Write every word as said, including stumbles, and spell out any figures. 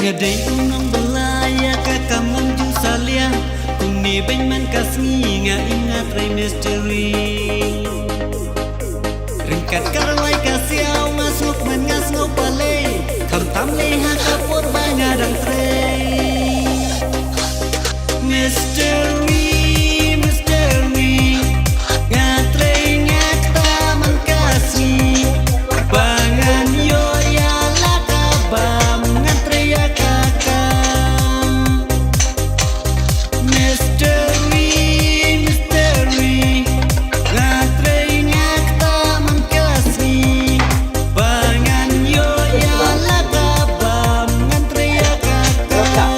Nga dei u nongbylla ïa ka kam ngam ju salia. Kumne beiñ man ka sngi nga im nga trei mystery. Ryngkat ka rwai ka siaw nga sngewkmen nga sngew palei. Khamtam lei ha ka por ba nga dang trei. Mystery, mystery. Nga trei nga kta man ka sngi. Ba ngan ïoh ïa la ka bam ngan trei ïa ka kam. Mystery, mystery. Nga trei nga kta man ka sngi. Ba ngan ïoh ïa la ka bam ngan trei ïa ka kam.